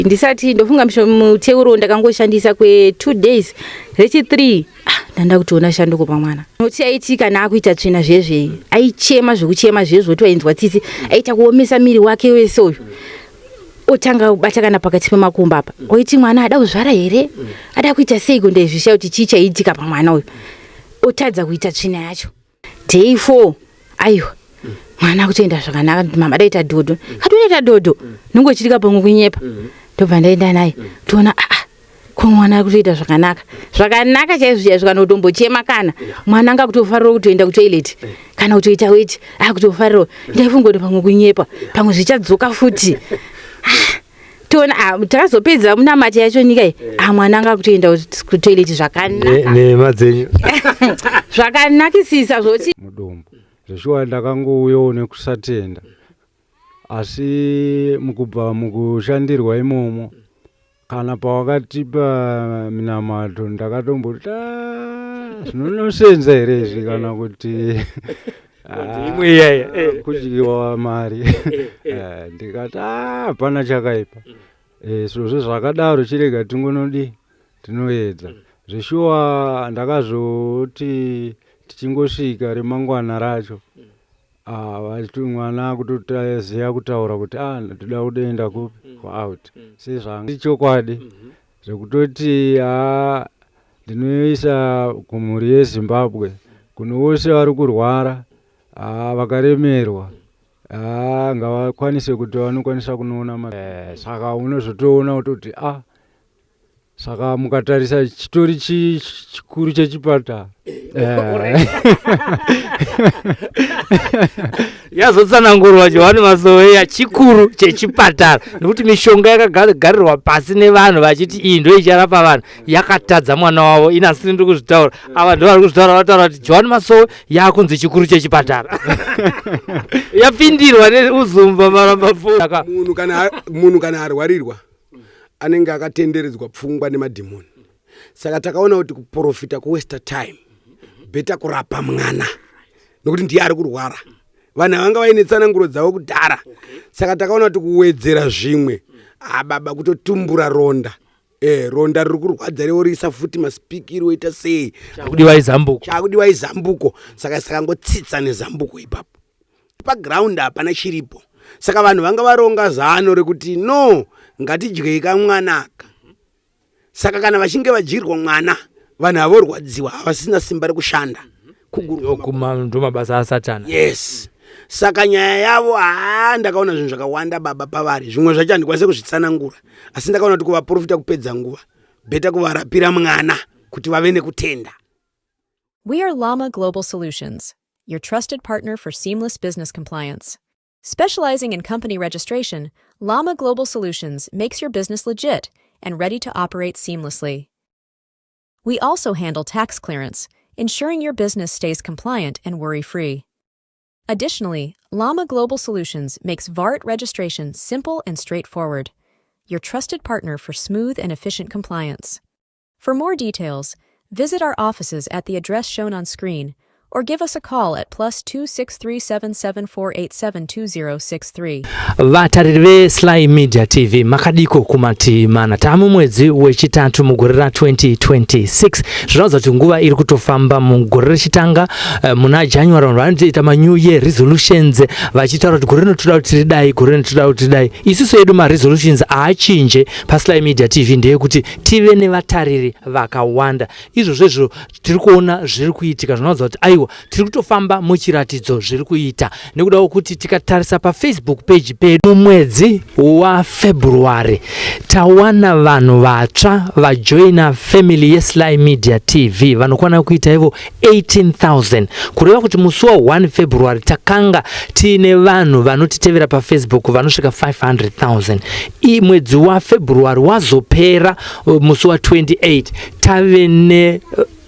Ndisati ndofunga muteuro ndakangoshandisa kwe 2 days, rechi 3 ndanda kutoona shanduko pamwana. Noti aiti kana akuita tsvina zvezve, aichema zvekuchema zvezvo, kuti wainzwa tsitsi, aita kuomesa miri wake wese uyu, otanga kubata kana pakati pemakumbo apa, oiti mwana ada kuzvara here, ada kuita seiko? Ndaizvisha kuti chii chaiitika pamwana uyu, otadza kuita tsvina yacho. Day 4, aiwa, mwana akutoenda zvakanaka. Mama, adaita dhodho, katoita dhodho, nongochitika pamwe kunyepa. Ndobva ndaenda naye, toona aa, ko mwana ari kutoita zvakanaka, zvakanaka chaizvo chaizvo, kana kutombochema kana mwana anga kutofarira kutoenda kutoilet kana kutoita weti, akutofarirawo. Ndaifunga kuti pamwe kunyepa, pamwe zvichadzoka futi. Toona takazopedza munamati yacho nyika iyi, mwana anga kutoenda kutoilet zvakanaka. Nhema dzenyu. Zvakanakisisa zvoti. Mudumbu zveshuwa ndakangouyawo nekusatenda, asi mukubva mukushandirwa imomo, kana pawakatipa minamato, ndakatomboti, "Ah, zvinonosenza here izvi?" Kana kuti imwe iyaya. Kudyiwa mari. Ndikati, "Ah, hapana chakaipa." Zvirozvo zvakadaro, chirega tingonodi tinoedza. Zveshuwa ndakazoti tichingosvika remangwana racho, vachiti mwana akutoziva kutaura kuti ndoda kutoenda kupi, kuout. Sezvanga chokwadi zvekutoti ndinoisa kumhuri yeZimbabwe, kune vose vari kurwara, vakaremerwa, ngavakwanise kuti vanokwanisa kunoona. Saka unozotoona kutoti saka mukatarisa chitori chikuru chechipatara. Yazotsanangurwa Johani Masoweya chikuru chechipatara, nekuti mishonga yakagarirwa pasi nevanhu vachiti iyi ndo icharapa vanhu, yakatadza mwana wavo. Inasiri ndiri kuzvitaura, ava ndo vari kuzvitaura, vataura kuti Johani Masowe yakunzi chikuru chechipatara, yapindirwa neuzumba maramba. Munhu kana arwarirwa anenge akatenderedzwa pfungwa nemadhimoni, saka takaona kuti kuprofita kuwaste time, better kurapa mwana nokuti ndiye ari kurwara. Vanhu vanga vaine tsananguro dzavo kudhara, saka takaona kuti kuwedzera zvimwe, ababa, kutotumbura ronda, ronda riri kurwadza reorisa futi masipikiri, oita sei? Chakudiwa izambuko. Chakudiwa izambuko, saka sakangotsitsa nezambuko ipapo. Paground hapana chiripo, saka vanhu vanga varonga zano rekuti no, ngatidyei kamwanaka. Saka kana vachinge vadyirwa mwana, vanhu havorwadziwa, havasina simba rekushanda. Ndo mabasa asatana. Yes, saka nyaya yavo, haa, ndakaona zvinhu zvakawanda baba pavari, zvimwe zvacho handikwanise kuzvitsanangura, asi ndakaona kuti kuvaprofita kupedza nguva, better kuvarapira mwana kuti vave nekutenda. We are Llama Global Solutions, your trusted partner for seamless business compliance. Specializing in company registration, Llama Global Solutions makes your business legit and ready to operate seamlessly. We also handle tax clearance, ensuring your business stays compliant and worry free. Additionally, Llama Global Solutions makes VAT registration simple and straightforward, your trusted partner for smooth and efficient compliance. For more details, visit our offices at the address shown on screen or give us a call at +263 77 487 2063. Vatariri veSly Media TV, makadiko kumati mana? Taamumwedzi wechitatu mugore ra2026, zvinoratidza kuti nguva iri kutofamba. Mugore rechitanga, muna January, vanhu vanotoita manew year resolutions vachitaura kuti gore rino toda kuti ridai, gore rino toda kuti ridai. Isusu edu maresolutions haachinje paSly Media TV ndeyekuti tive nevatariri vakawanda. Izvozvo izvo tiri kuona zviri kuitika, zvinoratidza kuti aiwa, tiri kutofamba muchiratidzo zviri kuita, nekuda kwekuti tikatarisa paFacebook page pedu, mumwedzi waFebruary tawana vanhu vatsva vajoina family yeSly Media TV vanokwana kuita ivo 18,000, kureva kuti musi wa1 February takanga tiine vanhu vanotitevera paFacebook vanosvika 500,000. Mwedzi waFebruary wazopera musi wa28 tave ne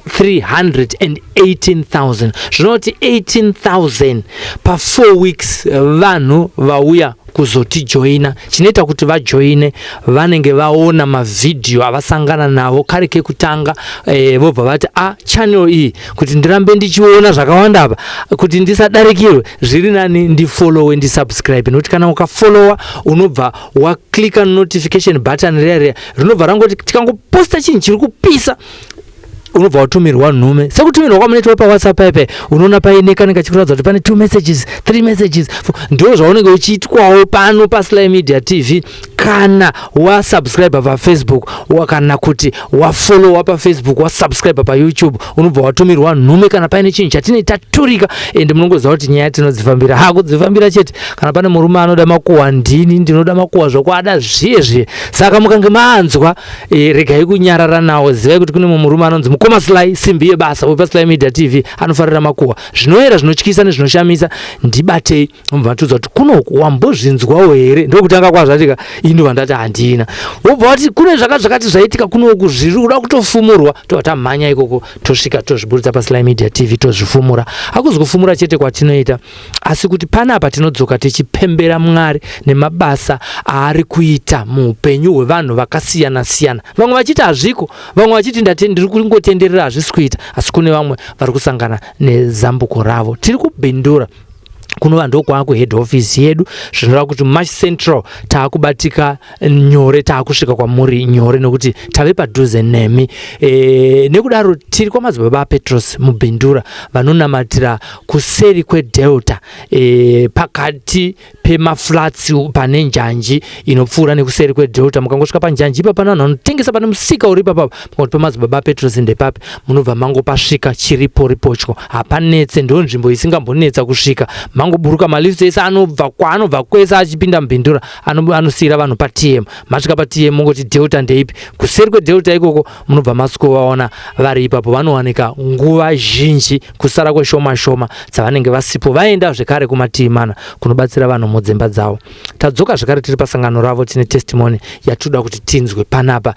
318,000, zvinoti 18,000 pa4 weeks vanhu vauya. kuzotijoina. Chinoita kuti vajoine, vanenge vaona mavhidhiyo avasangana navo kare kekutanga, vobva vati a channel iyi, kuti ndirambe ndichiona zvakawanda apa, kuti ndisadarikirwe, zviri nani ndifollowe, ndisubscribe. Nokuti kana ukafollowa, unobva waklika notification button riya riya rinobva rangoti tikangoposta chinhu chiri kupisa, unobva watumirwa nhume, sekutumirwa kwamunoitwa paWhatsApp ipe. Unoona paine kanenge kachikuratidza kuti pane two messages, three messages, four. Ndo zvaunenge uchiitwawo pano paSly Media TV kana wasubscribe paFacebook, kana kuti wafollowa paFacebook, wasubscribe paYouTube, unobva watumirwa nhume kana paine chinhu chatinenge taturika. Ende munongoziva kuti nyaya tinodzifambira, hakudzifambira chete. Kana pane murume anoda makuhwa, ndini ndinoda makuhwa, zvokwada zviye zviye. Saka mukange manzwa, regai kunyarara nawo. Zivai kuti kune mumwe murume anonzi Mukoma Sly, simbi yebasa, wepaSly Media TV, anofarira makuhwa zvinoyera, zvinotyisa nezvinoshamisa. Ndibatei, mubva matiudza kuti kunoku wambozvinzwawo here. Ndokutanga kwazvatika, ini ndobva ndati handina. Wobva wati kune zvakati zvakati zvaitika kunoku, zviri kuda kutofumurwa. Tobva tamhanya ikoko, tosvika, tozviburitsa paSly Media TV, tozvifumura. Hakuzi kufumura chete kwatinoita, asi kuti panapa tinodzoka tichipembera Mwari nemabasa aari kuita muupenyu hwevanhu vakasiyana siyana, vamwe vachiti hazviko, vamwe vachiti ndati ndiri kungotenderera, hazvisi kuita, asi kune vamwe vari kusangana nezambuko ravo. Tiri kuBindura, kunova ndokwaakuhead office yedu, zvinoreva kuti Mash Central taakubatika nyore, taakusvika kwamuri nyore nekuti tave padhuze nemi. Nekudaro tiri kwamadzibaba aPetros muBindura, vanonamatira kuseri kweDelta, pakati pemaflats, pane njanji inopfuura nekuseri kweDelta. Mukangosvika panjanji ipa, pane vanhu vanotengesa, pane musika uri ipapapa, mukangoti pamadzibaba aPetros ndepapi, munobva mangopasvika, chiripo ripotyo, hapanetse. Ndo nzvimbo isingambonetsa kusvika. Mangoburuka malifts ese anobva kwaanobva kwese achipinda muBindura, anosiyira vanhu paTM. Masvika paTM, mongoti Delta ndeipi, kuseri kweDelta ikoko, munobva masvikovaona vari ipapo. Vanowanika nguva zhinji, kusara kweshoma shoma dzavanenge vasipo, vaenda zvekare kumativi mana kunobatsira vanhu mudzimba dzavo. Tadzoka zvekare, tiri pasangano ravo. Tine testimony yatinoda kuti tinzwe panapa,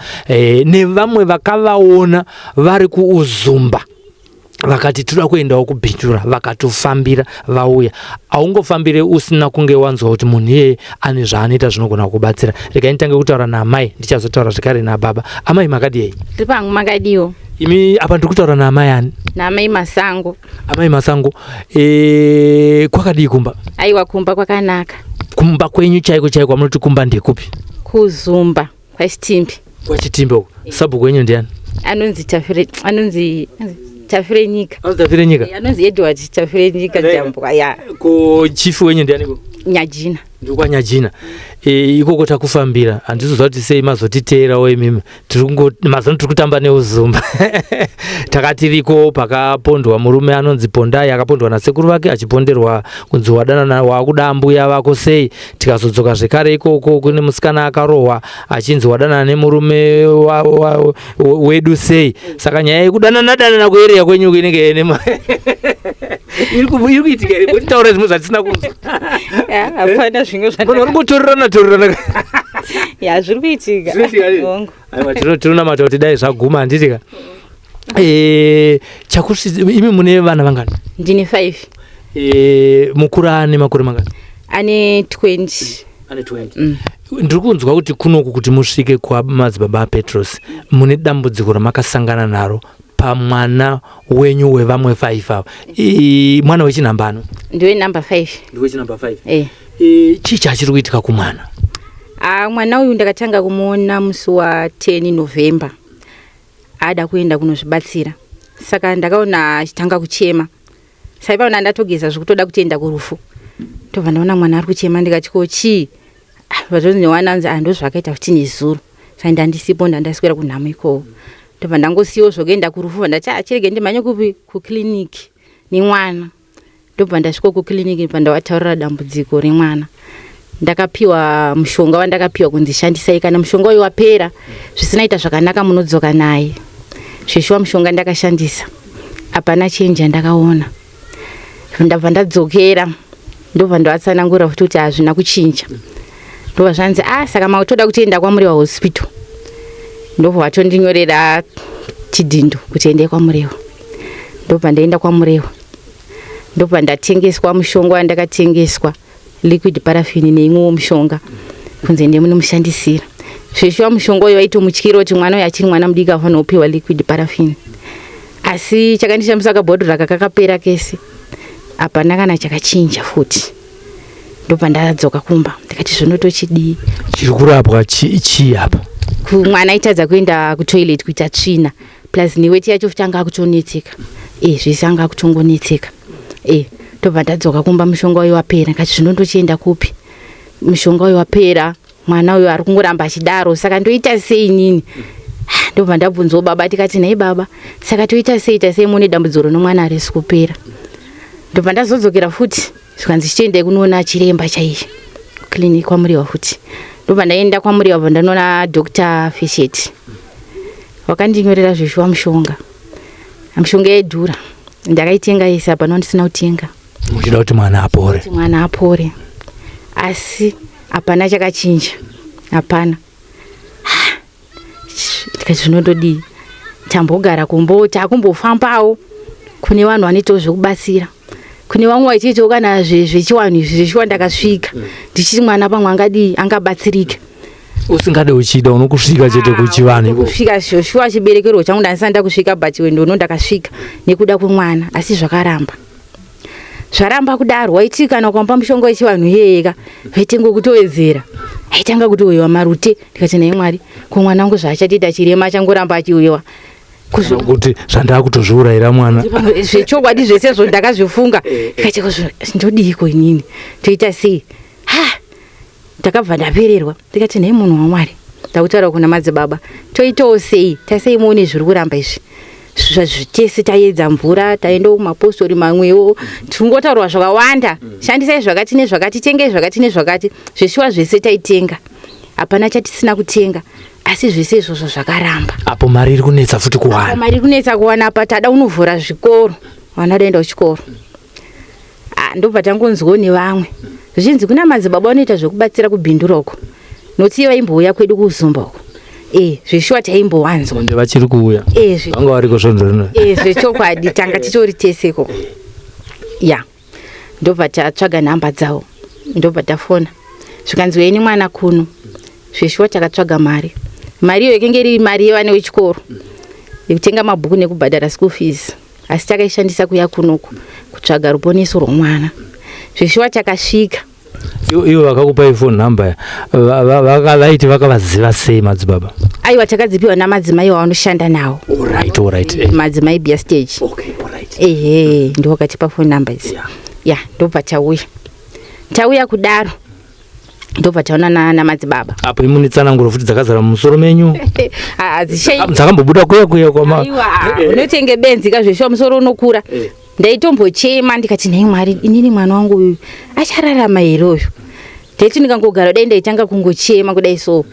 nevamwe vakavaona vari kuUzumba, vakati toda kuendawo kuBindura, vakatofambira vauya. Haungofambire usina kunge wanzwa kuti munhu iyeye ane zvaanoita zvinogona kubatsira. Regai nditange kutaura naamai, ndichazotaura zvekare nababa. Amai, makadiyei? Tiri pangu, makadiwo? Imi apa ndiri kutaura naamai ani? Naamai Masango. Amai Masango, kwakadii kumba? Aiwa, kumba kwakanaka. Kumba kwenyu chaiko chaiko amunoti kumba ndekupi? Kuzumba, kwaChitimbi. KwaChitimbi uko. Sabhuku wenyu ndiani? Anonzi Tafire, anonzi Tafire Nyika. Anonzi Tafire Nyika? Anonzi Edward Tafire Nyika Jambwa, ya. Ko chief wenyu ndianiko? Nyajina. Ndokwanyajina. Ikoko takufambira, handizoziva kuti sei mazotiteerawo imimi. Mazano tiri kutamba neUzumba. Takatiriko pakapondwa murume anonzi Pondai, akapondwa nasekuru vake, achiponderwa kunzi wadanana, wakuda mbuya vako sei. Tikazodzoka zvekare ikoko kune musikana akarohwa achinzi wadanana nemurume wedu sei. Saka nyaya yekudanana danana kuarea kwenyu inenge iri kuitika here? Kutitaura zvimwe zvatisina kunzwa. Hapana zvimwe. Vanhu vari kungotorerana torerana. Ya, zviri kuitika. Zvinoitika here? Hongu. Aiwa, tinonamata kuti dai zvaguma, handiti ka? Imi mune vana vangani? Ndine 5. Mukuru ane makore mangani? Ane 20. Ane 20. Ndiri kunzwa kuti kunoku, kuti musvike kwamadzibaba aPetros, mune dambudziko ramakasangana naro pamwana wenyu wevamwe 5 ava. Mwana wechinhambano? Ndiwe number 5. Ndiwechinhamba 5? Eh. Chii chachiri kuitika kumwana? Ah, mwana uyu ndakatanga kumuona musi wa10 November, ada kuenda kunozvibatsira. Saka ndakaona achitanga kuchema, saipaona ndatogeza zvekutoda kutoenda kurufu. Ndobva ndaona mwana ari kuchema, ndikati ko chii? Ah, vatonzi anzi ah, ndozvakaita kuti nezuro. Saka ndandisipo, ndandaswera kunhamo ikoko. Ndobva ndangosiyiwo zvokuenda kurufu, bva ndati ah, chirege ndimhanye kupi, kukliniki nemwana. Ndobva ndasvika kukliniki, pandavataurira dambudziko remwana, ndakapiwa mushonga wandakapiwa kunzi shandisai, kana mushonga uyu wapera zvisinaita zvakanaka munodzoka naye. Zveshuwa mushonga ndakashandisa, hapana chenji yandakaona. Ndabva ndadzokera, ndobva ndavatsanangurira futi kuti hazvina kuchinja. Ndobva zvanzi ah, saka makutoda kutoenda kwaMurewa Hospital. Ndobva vatondinyorera chidhindo kuti endai kwaMurewa. Ndobva ndaenda kwaMurewa, ndobva ndatengeswa mushonga wandakatengeswa. Liquid paraffin neimwewo mushonga kunze ende munomushandisira. Zveshuwa mushonga uyo waitomutyira kuti mwana uyo achiri mwana mudiki afanira kupiwa liquid paraffin. Asi chakandishamisa kabhodhoro aka kakapera kese, hapana kana chakachinja futi. Ndobva ndadzoka kumba ndikati zvino tochidii? Chiri kurapwa chii apa? Mwana aitadza kuenda kutoilet kuita tsvina, plus neweti yacho futi anga akutonetseka. Zvese anga akutongonetseka. Tobva ndadzoka kumba mushonga uyo wapera, ndikati zvino ndochienda kupi? Mushonga uyo wapera, mwana uyo ari kungoramba achidaro, saka ndoita sei inini? Ndobva ndabvunzawo baba, tikati nhai baba, saka toita sei, ita sei mune dambudziko rinomwana arisi kupera. Ndobva ndazodzokera futi, zvikanzi chitoendai kunoona chiremba chaiye clinic kwaMuriwa futi. Ndobva ndaenda kwaMuriwa, bva ndanoona Dr. Fishet, vakandinyorera zveshuwa mushonga. Mishonga yaidhura, ndakaitenga yese, hapana ndisina kutenga. Muchida kuti mwana apore? Kuti mwana apore, asi hapana chakachinja, hapana. Ndikati zvinotodii, tambogara kumbo takumbofambawo kune vanhu vanoitawo zvekubatsira, kune vamwe vachiitawo kana zvechiwanhu izvi. Zveshuwa ndakasvika ndichiti mwana pamwe angadii, angabatsirike. Usingade uchida unokusvika chete kuchivanhu iko. Kusvika zveshuwa chiberekerwo changu ndandisati ndakusvika, but wendo ndakasvika nekuda kwemwana, asi zvakaramba. Zvaramba kudaro, waiti kana ukamupa mushonga wechivanhu iyeyeka vaitenga kutowedzera, aitanga kutowewa marute. Ndikati naye Mwari, ko mwana wangu zvaachatoita chirema achangoramba achiwewa kuti zvandakutozviurayira mwana. Zvechokwadi zvese zvo ndakazvifunga, ndikati ndodiiko inini, toita sei? Ha, ndakabva ndapererwa, ndikati nhai munhu waMwari, ndakutaura kuna madzibaba, toitawo sei, tasei muone zviri kuramba izvi. Tese taedza mvura, taendawo kumapostori mamwewo, tingotaurwa zvakawanda, shandisai zvakati nezvakati, tengei zvakati nezvakati. Zveshuwa zvese taitenga, hapana chatisina kutenga, asi zvese izvozvo zvakaramba. Apo mari iri kunetsa futi kuwana. Mari iri kunetsa kuwana, apa tada unovhura zvikoro, vana daenda kuchikoro. Ndobva tangonzwawo nevamwe zvichinzi kuna madzibaba vanoita zvekubatsira kubhindura uko, nokuti vaimbouya kwedu kuzumba uko. Zveshuwa taimbowanzwa. Ende vachiri kuuya. Vanga variko svondo rino. Zvechokwadi tanga titori teseko. Ya, ndobva tatsvaga nhamba dzavo, ndobva tafona, zvikanzi uyai nemwana kuno. Zveshuwa takatsvaga mari, mari iyo yakanga iri mari yevana vechikoro yekutenga mabhuku nekubhadhara school fees, asi takaishandisa kuya kunoku kutsvaga ruponeso rwomwana. Zveshuwa takasvika. Ivo vakakupai phone number vaiti vakavaziva sei madzibaba? Aiwa, takadzipiwa namadzimai wavanoshanda nawo. Alright, alright. Madzimai bia stage. Okay, alright. Ehe, ndiwo vakatipa phone number idzi. Ya, ndobva tauya, tauya kudaro ndobva taona namadzibaba. Apo imune tsananguro futi dzakazara mumusoro menyu. Hadzishai. Dzakambobuda kuya kuya kwama. Aiwa, unotenge benzi kazveshuwa musoro unokura. Ndaitombochema ndikati nhai Mwari, inini mwana wangu uyu achararama here uyu? Ndaiti ndikangogara kudai ndaitanga kungochema kudai, so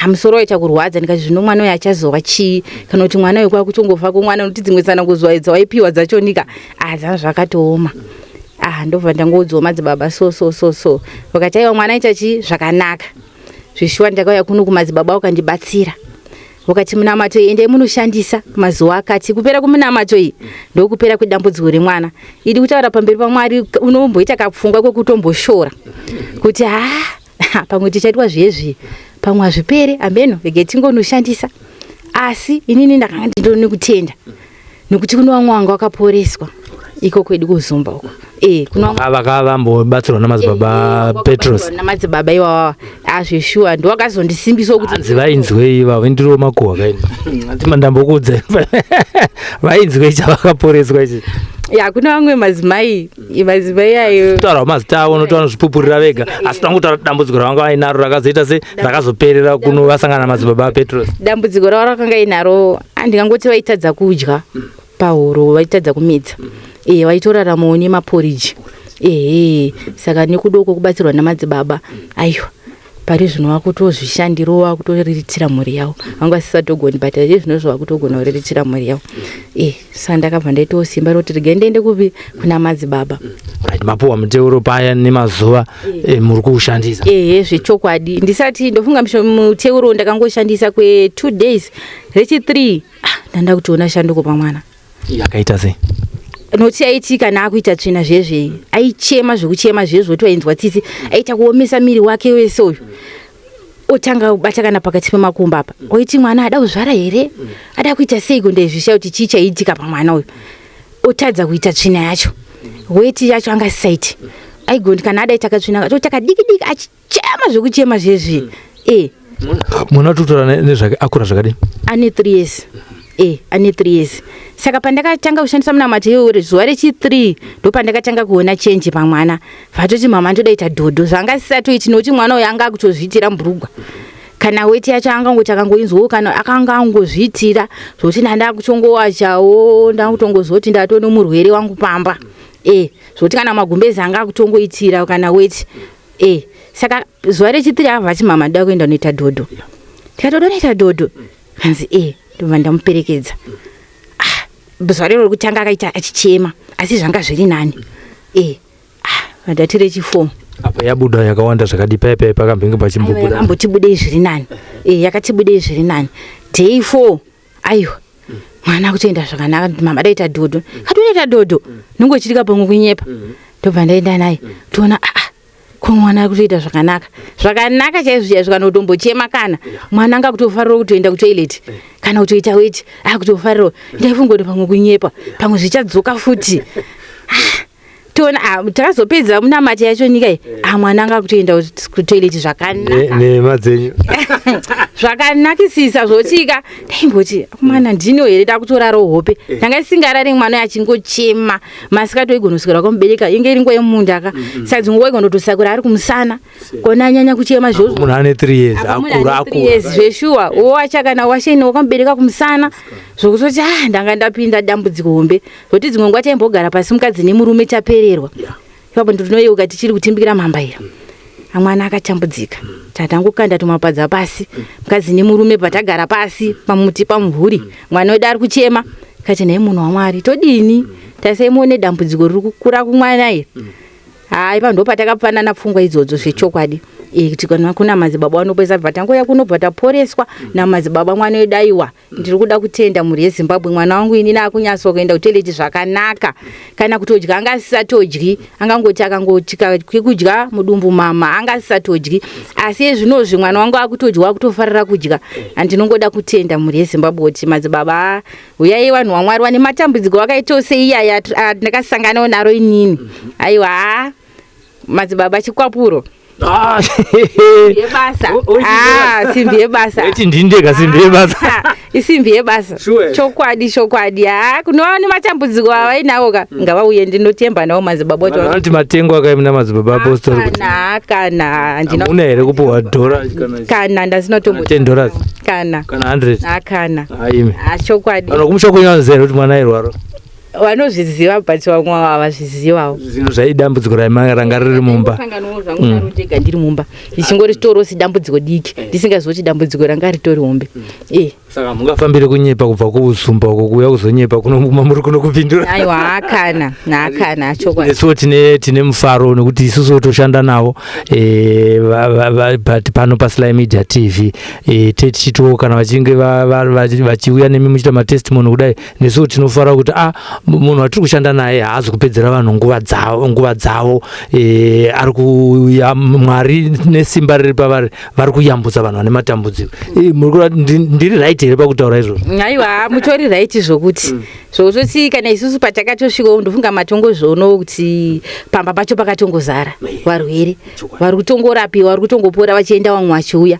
musoro waita kurwadza, ndikati zvino mwana uyu achazova chii, kana kuti mwana uyu kwakutongofa kwemwana, nokuti dzimwe tsanangudzo dzawaipiwa dzachonika dzanga zvakatooma. Ndobva ndangoudzwa madzibaba so so so so, vakati aiwa mwana aita chii zvakanaka. Zveshuwa ndakauya kuno kumadzibaba vakandibatsira, vakati munamato iyi endai munoshandisa mazuva akati. Kupera kwemunamato iyi ndokupera kwedambudziko remwana. Idi kutaura pamberi paMwari, unomboita kapfungwa kwekutomboshora kuti ha, pamwe tichaitwa zvezvi, pamwe hazvipere, ambeno rege tingonoshandisa. Asi inini ndakanga ndindori nekutenda, nekuti kuno vamwe vanga vakaporeswa iko kwedu kuzumba uko. Kuno vamwe vambobatsirwa namadzibaba Petros. Namadzibaba iwawa, azveshuwa ndo vakazondisimbisa kuti Hanzi vainzwei ivavo? Ndiriwo makuhwa kaini atima ndambokudza, vainzwei chavakaporeswa ichi? Ya, kuna vamwe madzimai, madzimai ayo. Taurawo mazita avo, nokuti vanozvipupurira vega, asi tangotaura dambudziko ravanga vainaro rakazoita se rakazoperera kuno vasangana namadzibaba aPetros. Dambudziko ravo rakanga inaro, handingangoti vaitadza kudya pahuro, vaitadza kumedza, vaitoraramawo nemaporiji. Ehe, saka nekudoko kubatsirwa namadzibaba, aiwa pari zvino vakutozvishandirawo, vakutoriritira mhuri yavo. Vanga vasisatogoni, but ari zvinozvo vakutogona kuriritira mhuri yavo. Saka ndakabva ndaitawo simba rokuti regai ndiende kupi, kuna madzibaba. Right, mapuwa muteuro paya nemazuva muri kuushandisa? Ehe, zvechokwadi ndisati ndofunga muteuro ndakangoshandisa kwe2 days, rechi3 ndanda kutoona shanduko pamwana. Yakaita sei? Nokuti aiti kana akuita tsvina zvezvei aichema zvekuchema zvezvo kuti wainzwa tsitsi, aita kuomesa miri wake wese uyu, otanga kubata kana pakati pemakumbo apa, oiti mwana ada kuzvara here, ada kuita seiko? Ndaizvisha kuti chii chaiitika pamwana uyu. Otadza kuita tsvina yacho, weti yacho angasisaiti. Aigoni kana adaita katsvina toita kadiki diki, achichema zvekuchema zvezvi e. Mwana atotora nezvake akura zvakadini? Ane 3 years, ane 3 years. Saka pandakatanga kushandisa munamato iyoyo, zuva rechi3 ndopandakatanga kuona change pamwana. Vatoti, "Mama, ndoda ita dhodho." Zvanga sisatoiti, nokuti mwana uyu anga akutozviitira mburugwa kana weti yacho angangoti akangoinzwawo kana akanga angozviitira, zvokuti ndanda kutongowachawo, ndakutongozoti ndatone murwere wangu pamba, zvokuti kana magumbezi anga akutongoitira kana weti. Saka zuva rechi3 abva ati, "Mama, ndoda kuenda unoita dhodho." Ndikati, "Unoita dhodho?" Kanzi, "E." Ndobva ndamuperekedza. Ah, zuva rero rekutanga akaita achichema, asi zvanga zviri nani. Ah, ndati rechi4. Apa yabuda yakawanda zvakadi paipai pakambenge pachimbobuda? Yakamboti budei zviri nani. Yakati budei zviri nani. Day 4, aiwa, mwana akutoenda zvakanaka. "Mama, daita dhodho." Katoita dhodho, nongochitika pamwe kunyepa. Ndobva ndaenda naye, toona, aa, ko mwana ari kutoita zvakanaka, zvakanaka chaizvo chaizvo, kana kutombochema kana. Mwana anga kutofarira kutoenda kutoilet kana kutoita weti, akutofarirawo. Ndaifunga kuti pamwe kunyepa, pamwe zvichadzoka futi. Ah, toona, ah, takazopedza munamati yacho nyika iyi, ah, mwana anga kutoenda kutoilet zvakanaka. Nhema dzenyu. Zvakanakisisa zvotika ndaimboti mwana ndino here, takutorarawo hope ndanga isingarari, mwana achingochema masikati. Oigonoswera kwamubereka, inge iri nguva yemunda ka, saka dzimwe nguva igonotosakura ari kumusana kona anyanya kuchema zvozvo. Munhu ane 3 years. Apa munhu akura. ane 3 years. Akura. Zveshuwa, wowacha kana washeni wakamubereka kumusana, zvokutoti ah, ndanga ndapinda dambudziko hombe, zvokuti dzimwe nguva taimbogara pasi mukadzi nemurume tapererwa. Ipapo ndinoyeuka tichiri kutimbikira mhambaira, mwana akatambudzika, tatangokanda tumapadza pasi, mukadzi nemurume patagara pasi pamuti pamumvuri, mwana wedu ari kuchema. Kati, "Nhai munhu waMwari, todini? Tasai muone dambudziko riri kukura kumwana iri." Hai, pa ndo patakapanana pfungwa idzodzo zvechokwadi, kuti kana kuna madzibaba vanopesa, bva tangoya kunobva taporeswa namadzibaba mwana wedu. Aiwa, ndiri kuda kutenda mhuri yeZimbabwe. Mwana wangu inini akunyatso kuenda kutoilet zvakanaka, kana kutodya anga asisatodyi, angangoti akangoti kekudya mudumbu mama anga asisatodyi, asi ezvinozvi mwana wangu akutodya, akutofarira kudya. Andinongoda kutenda mhuri yeZimbabwe kuti madzibaba, uyai vanhu vaMwari vane matambudziko akaitawo seiyaya ndakasanganawo naro inini. Aiwa, haa, madzibaba chikwapuro yebasa. Ah, simbi yebasa. Eti ndindega simbi yebasa. Ah, isimbi yebasa. Sure. Chokwadi, chokwadi. Ha, kunova nematambudziko avainawo ka, ngavauye, ndinotemba nawo madzibaba kuti Vanhu vanoti matengo akaimina madzibaba apostori kuti kana kana handina. Hamuna here kupuhwa dhora kana Kana ndasinotombo. $10? Kana. Kana 100? Akana. Aime. Ah, chokwadi. Vanhu kumusha kwenyu vanoziva here kuti mwana airwara? Vanozviziva, but vamwe havazvizivawo. Zvinhu zvaidambudziko ranga riri mumba. Sanganowo zvangu naro ndega ndiri mumba, ndichingori torosi dambudziko diki, ndisingazivi kuti dambudziko ranga ritori hombe. Saka mungafambire kunyepa kubva kuusumba uko kuuya kuzonyepa kuno mamuri kuno kupindura? Aiwa, hakana, hakana, chokwadi. Nesuwo tine mufaro nekuti isusu toshanda navo, but pano paSly Media TV, tichitiwo kana vachinge vachiuya nemi muchiita matestimony kudai, nesuwo tinofara kuti a munhu watiri kushanda naye haazi kupedzera vanhu nguva dzavo, ari kuya Mwari nesimba riri pavari, vari kuyambutsa vanhu vane matambudziko. Muri kureva ndiri right here pakutaura izvozvo? Aiwa, mutori right, zvokuti zvokutoti kana isusu patakatosvikawo, ndofunga matongozvionawo kuti pamba pacho pakatongozara varwere vari kutongorapiwa, vari kutongopora vachienda, vamwe vachiuya,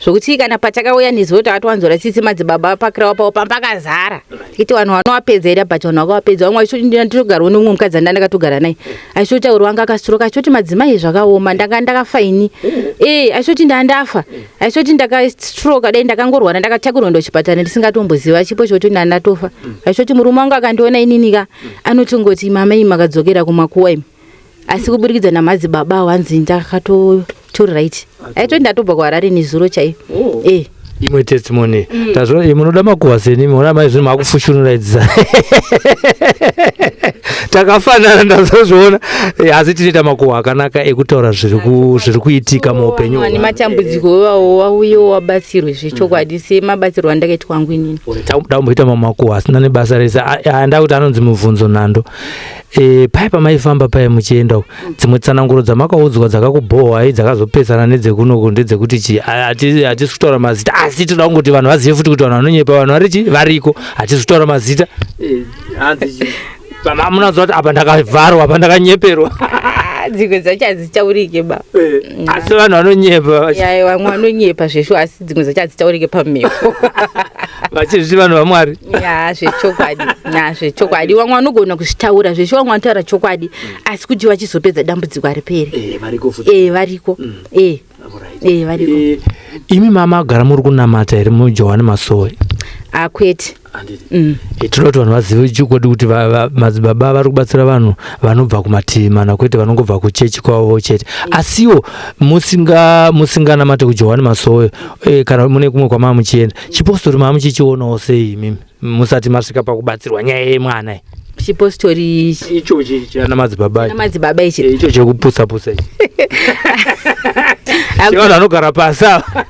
zvokuti kana patakauya nezuva takatowanzora tsitsi madzibaba apakirawo pavo pamba pakazara, tikiti vanhu vanovapedza here? But vanhu vakavapedza. Vamwe nditogarawo neumwe mukadzi anda ndakatogara naye, achitotaura wanga akastroka, achitoti, "Madzimai, zvakaoma, ndanga ndakafaini." Achitoti, "Ndandafa." Achitoti, "Ndakastroka, dai ndakangorwara, ndakatakurwa ndo chipatara ndisingatomboziva chipo chokuti ndandatofa." Achitoti, "Murume wangu akandiona ininika anotongoti, 'Mama, imi makadzokera kumakuwa imi.' Asi kuburikidza namadzibaba wanzi ndakatotori right." Aitoti, "Ndatobva kuHarare nezuro chaiyo." Imwe testimony tazvo munoda makuhwa seni muona mai zvino makufushunura idzisa takafanana ndazozviona. Asi tinoita makuhwa akanaka ekutaura zviri kuitika muupenyu. Vane matambudziko iwawo wauyewo wabatsirwe zvechokwadi semabatsirwo andakaitwa angu inini. Damboita mamwe makuhwa asina nebasa rese. Anda kuti anonzi mubvunzo nhando. Paya pamaifamba paya muchienda uko, dzimwe tsananguro dzamakaudzwa dzakakubhohwai dzakazopesana nedzekunoku ndedzekuti chi? Hatisi kutaura mazita, asi toda kungoti vanhu vazive futi kuti vanhu vanonyepa, vanhu varichi variko. Hatisi kutaura mazita. Hanzi chi? Munoziva kuti apa ndakavharwa, apa ndakanyeperwa. Ah, dzimwe dzacho hadzitaurike ba. Asi vanhu vanonyepa. Ya, vamwe vanonyepa zveshuwa, asi dzimwe dzacho hadzitaurike pamhepo. Vachizviti vanhu vaMwari. Ya, zvechokwadi, ya, zvechokwadi vamwe vanogona kuzvitaura zveshuwa, vamwe vanotaura chokwadi, asi kuti vachizopedza dambudziko hariperi. Variko futi. Variko, variko. Imi mama agara muri kunamata here muJohani Masowe? Akwete. Tinoda kuti vanhu vazive chokwadi kuti madzibaba vari kubatsira vanhu vanobva kumativi mana, kwete vanongobva kuchechi kwavo chete. Asiwo musinganamate kuJohani Masowe, kana mune kumwe kwamaa muchienda, chipostori maa muchichionawo sei imimi musati masvika pakubatsirwa nyaya yemwana iyi? Chipostori? Ichochi chana madzibaba. Madzibaba ichi? Icho chekupusa pusa ichi, chevanhu vanogara pasi ava,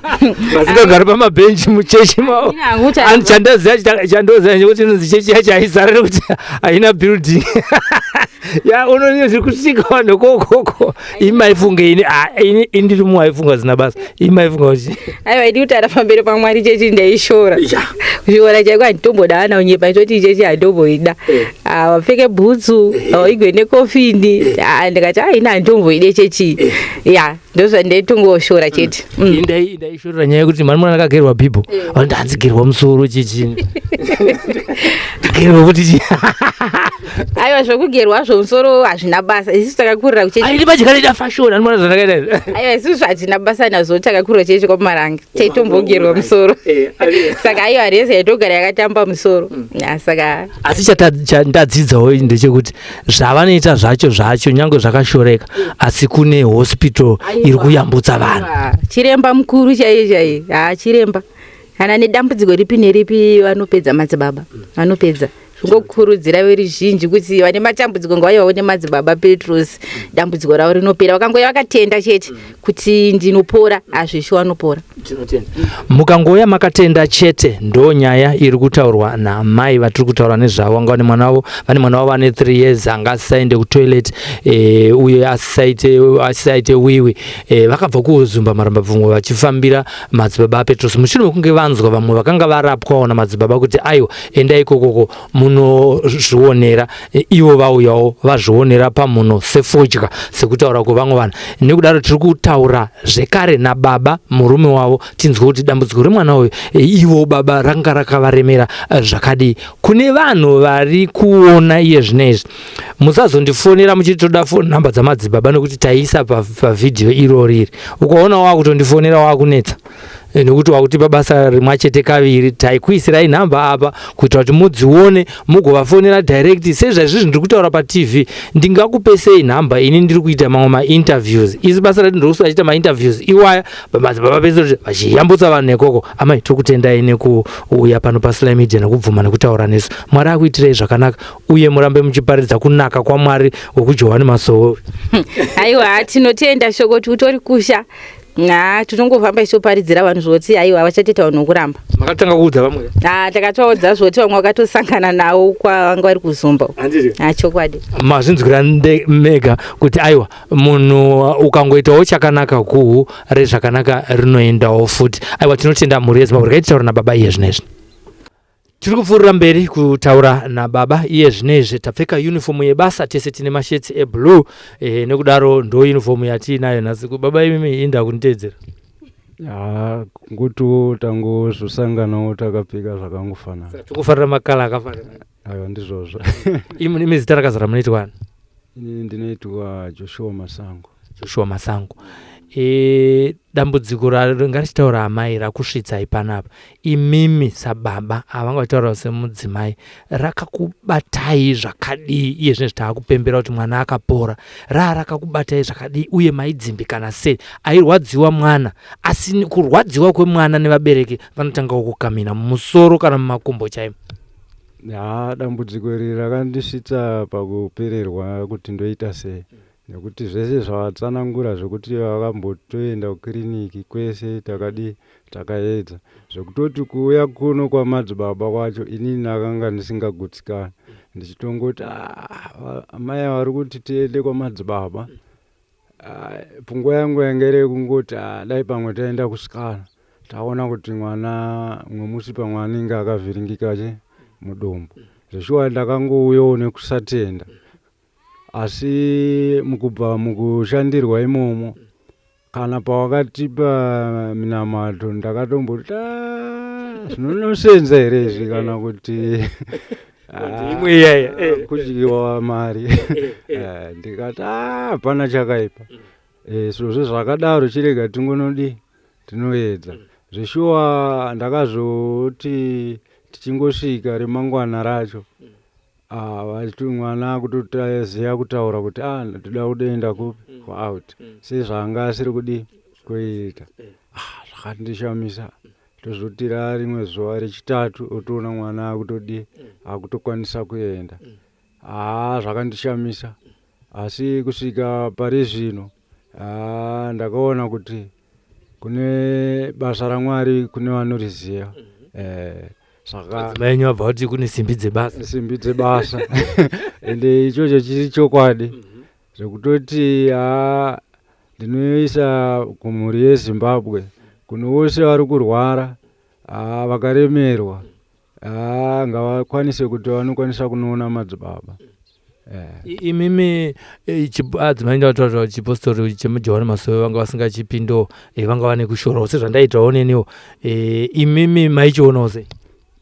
vasingagari pamabhenji muchechi mavo. Hangu Ani chandoziva ndechekuti inonzi chechi yacho haizara nekuti haina building ya unoni zviri kusvika vanhu kokoko. Imi maifunge ini, ah, ini ndiri mumwe aifunga zina basa. Imi maifunga kuti? Aiwa, idi kutaura pamberi paMwari, chechi ndaishora. Kushora chaiko, handitomboda ana unyepa ndoti chechi handomboida. Ah, wapfeke bhutsu, waigwe nekofini. Ah, ndikati ah, ini handitomboide chechi, ya, ndozvandaitongoshora chete. Ndaishorera nyaya yekuti mani mwana akagerwa bhibho, vanoti hanzigerwa musoro chichini, gerwa kuti chi? Aiwa, zvokugerwa zvomusoro hazvina basa, isusu takakurira kuchechi. Aini pachikanoita fashion animona zvandakaita izvi. Aiwa, isusu hatina basa nazvo, takakurira chechi kwaMarange, taitombogerwa musoro, saka aiwa, rese yaitogara yakatamba musoro. Ya, saka Asi chandadzidzawo ndechekuti zvavanoita zvacho zvacho nyange zvakashoreka, asi kune hospital iri kuyambutsa vanhu. Aiwa, chiremba mukuru chaiye chaiye, ha, chiremba kana nedambudziko ripi neripi vanopedza, madzibaba vanopedza. Zvingokurudzira veruzhinji kuti vane matambudziko ngavauye vaone madzibaba Petros, dambudziko ravo rinopera vakangoya vakatenda chete kuti ndinopora. Hazvisho, vanopora. Mukangouya makatenda chete, ndo nyaya iri kutaurwa namai vatiri kutaura nezvavo. Vanga vane mwana wavo, vane mwana wavo ane 3 years anga asisaende kutoilet, uye asisaite wiwi. Vakabva kuZumba Marambapfungwa vachifambira madzibaba aPetros mushure mekunge vanzwa vamwe vakanga varapwawo namadzibaba kuti aiwa, endai ikokoko munozvionera. Ivo vauyawo vazvionera pamuno sefodya, sekutaura kwevamwe vanhu. Nekudaro tiri kutaura zvekare nababa, murume wavo, tinzwe kuti dambudziko remwana uyu, ivo baba, ranga rakavaremera zvakadii. Kune vanhu vari kuona iye zvinezvi, musazondifonera muchiti toda phone namba dzamadzibaba, nekuti taisa pavhidhiyo irori iri. Ukaona wakutondifonera wakunetsa, nekuti wakutipa basa rimwe chete kaviri. Taikuisirai nhamba apa kuitira kuti mudzione mugovafonera direct. Sezvaizvizvi ndiri kutaura paTV, ndingakupesei nhamba ini ndiri kuita mamwe mainterviews? Isi basa redu ndiri achiita mainterviews iwaya, madzibaba pese kuti vachiyambutsa vanhu nekoko. Amai, tiri kutendai nekuuya pano paSly Media nekubvuma nekutaura nesu. Mwari akuitirei zvakanaka, uye murambe muchiparidza kunaka kwaMwari wekuJohani Masowe. Aiwa, tinotenda shoko kuti utori kusha ha, tinongofamba ichitoparidzira vanhu zvoti aiwa, vachatoita vanhu vokuramba. Makatanga kuudza vamwe? Ha, takatoudza zvoti vamwe vakatosangana nawo kwavanga vari kuZumba. Ha, chokwadi. Mazvinzwira mega kuti aiwa, munhu ukangoitawo chakanaka, guhu rezvakanaka rinoendawo futi. Aiwa, tinotenda mhuri yeZimbabwe. Regai titaura nababa iye zvinezvi. Tiri kupfuurira mberi kutaura nababa iye zvinezvi. Tapfeka uniform yebasa tese, tine mashirts eblue, nekudaro ndo uniform yatiinayo nhasi. Baba, imimi inda kunditeedzera. Ha, kungotiwo tangozosanganawo takapfeka zvakangofanana. Tikufarira makala akafanana. Aiwa, ndizvozvo. Imi zita rakazara munoitwa ani? Ini ndinoitwa Joshua Masango. Joshua Masango. E, dambudziko ngarichitaura amai rakusvitsai panapa imimi sababa avanga vachitaura semudzimai rakakubatai zvakadii iye zvine zvitaakupembera kuti mwana akapora raa rakakubatai zvakadii uye maidzimbikana sei airwadziwa mwana asi kurwadziwa kwemwana nevabereki vanotangawo kukamina mumusoro kana mumakumbo chaimo Haa dambudziko iri rakandisvitsa pakupererwa kuti ndoita sei nekuti zvese zvavatsanangura zvekuti vakambotoenda kukiriniki kwese takadii takaedza zvekutoti kuuya kuno kwamadzibaba kwacho inini ndakanga ndisingagutsikani ndichitongoti ah, amai vari kuti tiende kwamadzibaba ah, pfungwa yangu yanga iri yekungoti ah, dai pamwe taenda kusikana taona kuti mwana mumwe musi pamwe anenge akavhiringika che mudumbu zveshuwa ndakangouyawo nekusatenda asi mukubva mukushandirwa imomo kana pawakatipa minamato ndakatomboti ah, zvinonosenza here izvi kana kuti imwe iyaya ah, kudyiwa mari eh, ndikati ah, hapana chakaipa eh, zvozvo zvakadaro chirega tingonodii tinoedza zveshuwa ndakazoti tichingosvika remangwana racho Ah, vachiti mwana akutoziva kutaura kuti ah ndoda kutoenda kupi mm. kuout mm. sezvaanga asiri kudii kuita eh. ah, zvakandishamisa tozoti rarimwe zuva rechitatu otoona mwana akutodii mm. akutokwanisa kuenda haa ah, zvakandishamisa asi kusvika pari zvino ah, ndakaona kuti kune basa ramwari kune vanoriziva mm -hmm. eh, saka enyu vabva vati kune simbi dzebasa simbi dzebasa ende ichocho chiri chokwadi mhm. zvekutoti haa ndinoisa kumhuri yezimbabwe kune vose vari kurwara haa vakaremerwa haa ngavakwanise kuti vanokwanisa kunoona madzibaba eh. Imimi eh, adzimai ndataura kuti chipostori chemujohani masowe vanga vasingachipindo eh, vanga vane kushorawo sezvandaitawo neniwo imimi maichionawo sei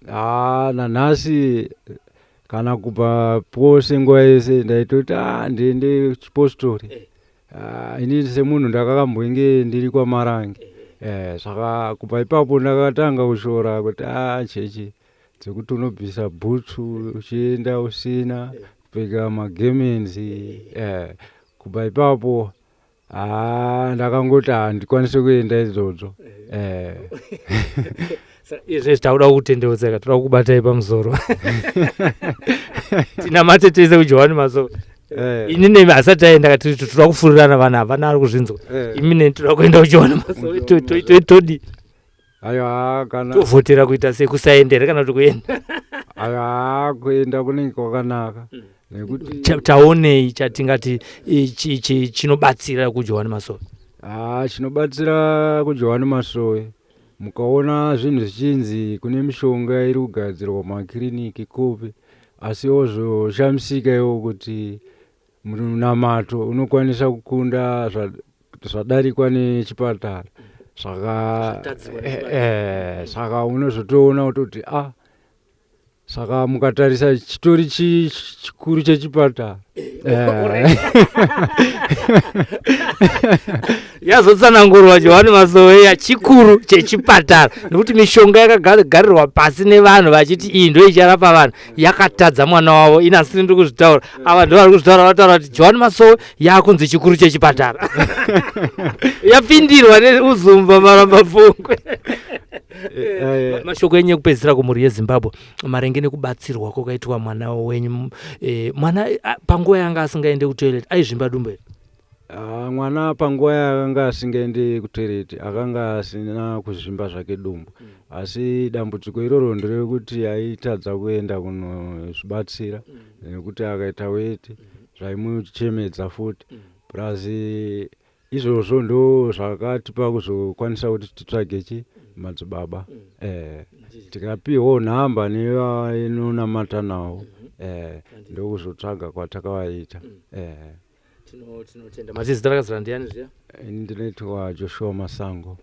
haa nanhasi kana kubva pose nguva yese ndaitoti a ndiende chipostori Ah, ini semunhu ndakakambonge ndiri kwamarange eh, saka kubva ipapo ndakatanga kushora kuti a ah, chechi dzekuti unobvisa bhutsu uchienda usina kupfeka magemenzi eh, kubva ipapo haa ndakangoti handikwanise kuenda idzodzo eh. Izvezvi takuda kukutendeutseka toda kukubatai pamusoro tinamate tese kujohani masowe eh. ini nemi hasati taenda katiri toda kufurirana vanhu havana ari kuzvinzwa eh. imi neni toda kuenda kujohani masowe todi aiwa kana tovhotera kuita sei kusaenda here kana kuti kuenda aiwa kuenda kunenge kwakanaka mm. nekuti taonei chatingati chinobatsira kujohani masowe ah chinobatsira kujohani masowe mukaona zvinhu zvichinzi kune mishonga iri kugadzirwa mumakiriniki kupi asi wozoshamisika iwo kuti munamato unokwanisa kukunda zvadarikwa nechipatara saka eh, eh, saka unozotoona kutoti a ah, saka mukatarisa chitori chikuru chechipatara eh. Yazotsanangurwa Johani Masoweya chikuru chechipatara nekuti mishonga yakagarirwa pasi nevanhu vachiti iyi ndo icharapa vanhu yakatadza mwana wavo ini asiri ndiri kuzvitaura ava ndo vari kuzvitaura vataura kuti Johani Masowe yakunzi chikuru chechipatara yapindirwa neuzumba maramba pfungwe eh, eh. mashoko enyu ekupedzisira kumhuri yezimbabwe maringe nekubatsirwa kwakaitwa mwana wenyu eh, mwana panguva yanga asingaende kutoilet aizvimba dumbu here Ah, mwana panguva yaakanga asingaende kutoilet akanga asina kuzvimba zvake dumbu mm. asi dambudziko iroro nderekuti aitadza kuenda kunozvibatsira mm. nekuti akaita weti mm. zvaimuchemedza futi mm. plus izvozvo ndo zvakatipa kuzokwanisa kuti titsvage chi madzibaba mm. eh, tikapiwawo nhamba nevainonamata nawo mm-hmm. eh, ndokuzotsvaga kwatakavaita mm. eh. Tinotenda. Mati zita rakazara ndiani zviya? Ini ndinoitwa Joshua Masango.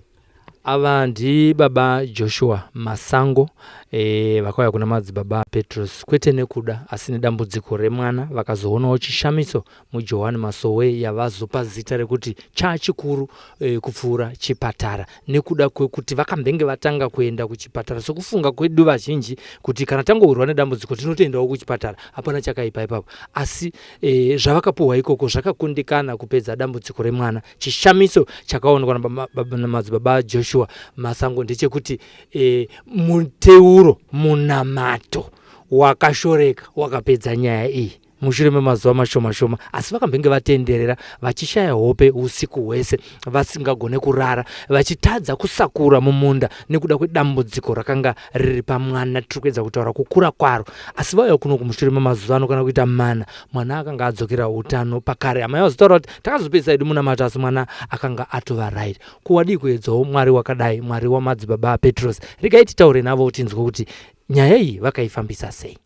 Ava ndibaba Joshua Masango e, vakauya kuna madzibaba Petros kwete nekuda asi nedambudziko remwana vakazoonawo chishamiso muJohani Masowe yavazopa zita rekuti chachikuru e, kupfuura chipatara nekuda kwekuti vakambenge vatanga kuenda kuchipatara sokufunga kwedu vazhinji kuti kana tangowirwa nedambudziko tinotoendawo kuchipatara hapana chakaipa ipapo asi e, zvavakapuhwa ikoko zvakakundikana kupedza dambudziko remwana Chishamiso chakaonekwa namadzibaba Joshua Masango ndechekuti e, muteuro munamato wakashoreka wakapedza nyaya iyi mushure memazuva mashoma shoma asi vakambenge vatenderera vachishaya hope usiku hwese vasingagone kurara vachitadza kusakura mumunda nekuda kwedambudziko rakanga riri pamwana tiri kuedza kutaura kukura kwaro asi vauya kuno kumushure memazuva ano kana kuita mana mwana akanga adzokera utano pakare amai vazotaura kuti takazopedzisa hedu munamato asi mwana akanga atova right kuwadii kuedzawo mwari wakadai mwari wamadzibaba apetros regai titaure navo tinzwe kuti nyaya iyi vakaifambisa sei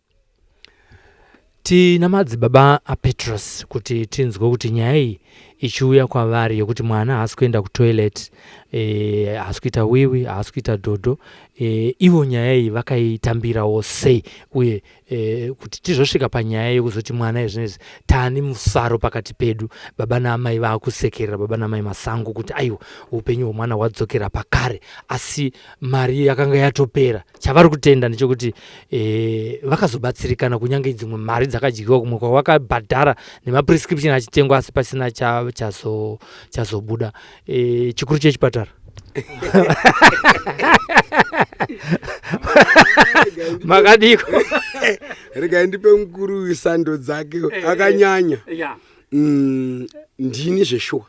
tina madzibaba apetros kuti tinzwe kuti nyaya iyi ichiuya kwavari yekuti mwana haasi kuenda kutoilet e, haasi kuita wiwi haasi kuita dhodho e, ivo nyaya iyi vakaitambirawo sei uye e, kuti tizosvika panyaya yekuzoti mwana izvinezvi tani mufaro pakati pedu baba naamai vaakusekerera baba naamai masango kuti aiwa upenyu hwemwana hwadzokera pakare asi mari yakanga yatopera chavari kutenda ndechekuti e, vakazobatsirikana kunyange dzimwe mari dzakadyiwa kumwe kwavakabhadhara nemaprescription achitengwa asi pasina chazobuda cha e, chikuru chechipatara makadiko regai ndipe mukuru uyu sando dzake eh, akanyanya eh, ndini zveshuwa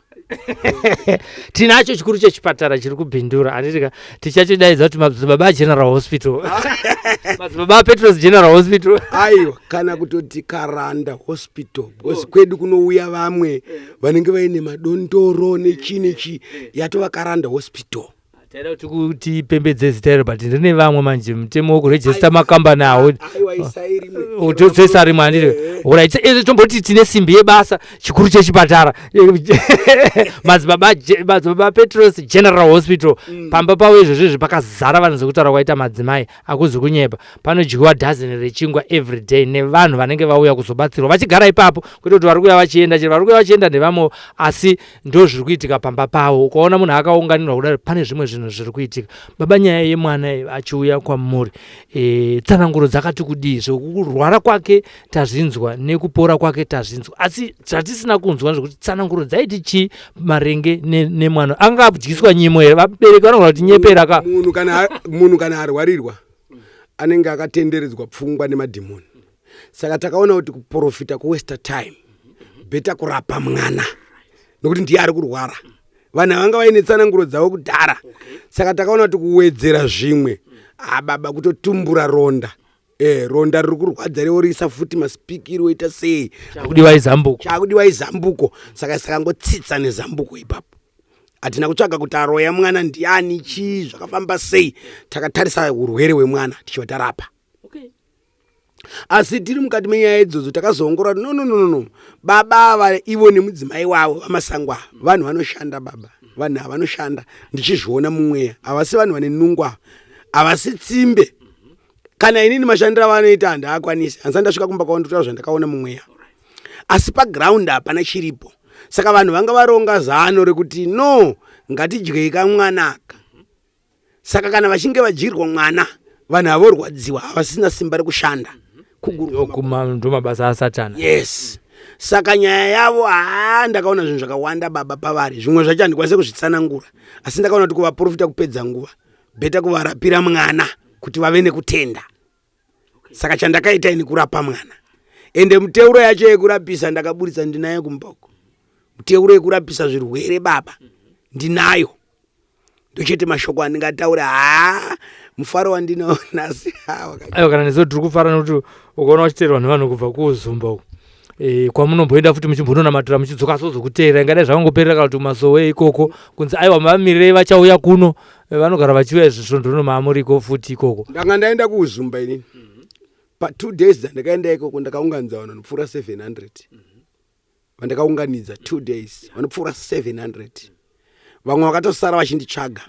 tinacho chikuru chechipatara chiri kubhindura handitika tichachidaidza kuti madzibaba general hospital madzibaba petros general hospital aiwa kana kutoti karanda hospital because kwedu kunouya vamwe eh. vanenge vaine madondoro nechii nechii eh. yatova karanda hospital taida kuti tipembedze zita iro but ndine vamwe manje mutemo wekurejista makambani awo toisa rimwe handiti eh. orit izvi tomboti tine simbi yebasa chikuru chechipatara madzibaba madzibaba petros general hospital mm. pamba pavo izvozvo izvi pakazara vanhu zvekutaura kwaita madzimai akuzi kunyepa panodyiwa dozen rechingwa everyday nevanhu vanenge vauya kuzobatsirwa vachigara ipapo kwete kuti vari kuuya vachienda chero vari kuuya vachienda nevamwewo asi ndo zviri kuitika pamba pavo ukaona munhu akaunganirwa kudaro pane zvimwe zvinhu zviri kuitika baba nyaya yemwana achiuya kwamuri e, tsananguro dzakati kudii zvekurwara kwake tazvinzwa nekupora kwake tazvinzwa asi zvatisina kunzwa zvekuti tsananguro dzaiti chii maringe nemwana ne anga adyiswa nyimo here vabereki vanogona kuti nyepera ka munhu kana arwarirwa anenge akatenderedzwa pfungwa nemadhimoni saka takaona kuti kuprofita kuwester time beta kurapa mwana nokuti ndiye ari kurwara vanhu vanga vaine tsananguro dzavo kudhara saka takaona kuti kuwedzera zvimwe ababa ah, kutotumbura ronda Eh, ronda riri kurwadza reorisa futi masipikiri oita sei chakudiwa izambuko chakudiwa izambuko saka sakangotsitsa nezambuko ipapo hatina kutsvaga kuti aroya mwana ndiani chii zvakafamba sei takatarisa urwere hwemwana tichiva tarapa okay. asi tiri mukati menyaya idzodzo takazoongorora no no no no baba ava ivo nemudzimai wavo vamasango ava vanhu vanoshanda baba vanhu ava vanoshanda ndichizviona mumweya havasi vanhu vane nungo ava havasi tsimbe kana inini mashandiro avanoita handaakwanisi handisati ndasvika kumba kwavo ndotaura zvandakaona mumweya asi paground hapana chiripo saka vanhu vanga varonga zano rekuti no ngatidyei kamwana aka saka kana vachinge vadyirwa mwana vanhu havorwadziwa havasina simba rekushanda ndomabasa asatana yes saka nyaya yavo haa ndakaona zvinhu zvakawanda baba pavari zvimwe zvacho handikwanise kuzvitsanangura asi ndakaona kuti kuvaprofita kupedza nguva bheta kuvarapira mwana kuti vave nekutenda saka chandakaita ini kurapa mwana ende muteuro yacho yekurapisa ndakaburitsa ndinayo kumba uko muteuro yekurapisa zvirwere baba ndinayo ndochete mashoko andingataura haa mufaro wandinawo nhasi aiwa kana nezo tiri kufara nekuti ukaona uchiteerwa nevanhu kubva kuzumba uku e, kwamunomboenda futi muchimbononamatira muchidzoka sozokuteera ingadai zvakangoperera kana kuti kumasowe ikoko kunzi aiwa mavamirirei vachauya kuno eh, vanogara vachiuya izvi svondo rino maamuriko futi ikoko ndanga ndaenda kuuzumba inini mm -hmm. pa two days dzandakaenda ikoko ndakaunganidza vanhu vanopfuura 700 vandakaunganidza two days vanopfuura 700 vamwe vakatosara vachinditsvaga